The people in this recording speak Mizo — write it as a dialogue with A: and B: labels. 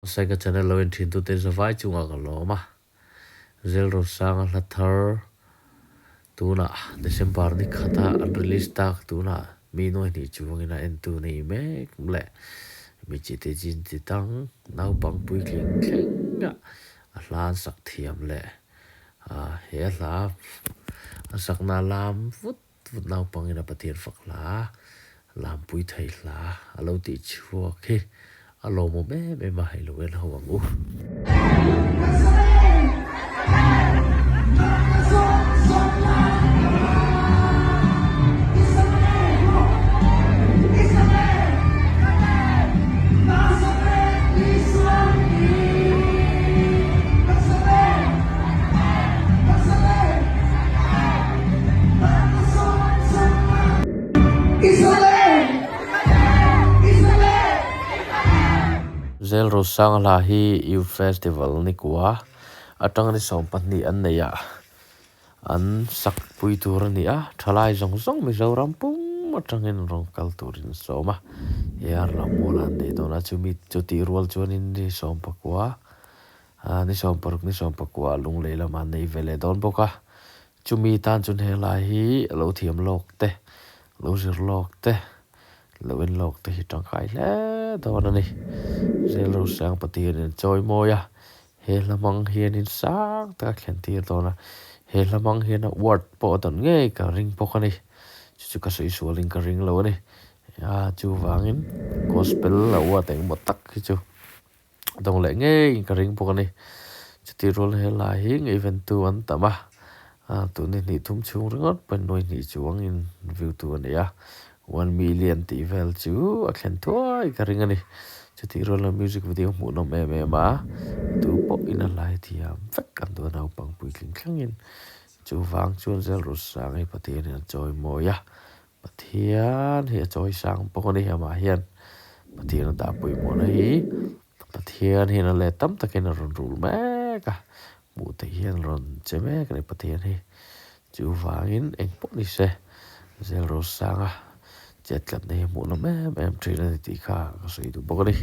A: Saika channel lo en thin tute zavai chungah ka lawm a, Zelrosanga hla thar tunah December ni khata an release tak tunah mi nuai hnih chungin a entu nei mek leh mi chi te chin ti tang naupang puitling thleng a a hla an sak thiam leh he hla a sakna lam vut vut naupangin a Pathian fak hla, lampui thei hla a lo tih chhuak hi a lawmawm em em a, hei lo en ho ang u. Zel Rosanga hla hi Youth Festival ni kua atanga ni 12 an neih ah an sak pui tur a ni a, thalai zawng zawng Mizoram pum atangin rawn kal turin an sawm a, he ar lam mual ah an nei dawn a, chumi chutih rual chuanin ni 19 Aa ni 16 ni 19 lunglei lamah an nei ve leh dawn bawk a, chumi tan chuan helai hi a lo thiam lawk te, lo zir lawk te, lo en lawk te hi tangkai hle dawn a ni. Zel Rosang Pathianin a chawi mawi a, he hla hmang hianin sang taka thlen tir dawn a, he hla hmang hian a word pawh a dawn ngei ka ring bawk a ni, chu chu ka sawi sualin ka ring lo a ni. Aa chuvangin gospel a word engemaw tak hi chu. Dawng leh ngei ka ring bawk a ni. Chutih rual helai hi ngaihven tu an tam a, tun ni hnih thum chhung ringawt pawhin nuai hnih chuangin view tu a nei a, one million tih vel chu a thlen thuai ka ring a ni. Chutih ruala music video hmuhnawm em em a, tu pawhin a hlai thiam vek an duh a naupang puitling thlengin. Chuvang chuan Zelrusang hi Pathianin a chawimawi a, Pathian hi a chawi sang bawk a ni amah hian Pathian a dah pawimawhna hi Pathian hian a let tam takin a rawn rul mek a hmuh theih hian a rawn che mek a ni Pathian hi chuvangin eng pawh ni se zel rosanga chet tlatna hi hmuh nawm em em thin a ni tih kha ka sawi duh bawk a ni.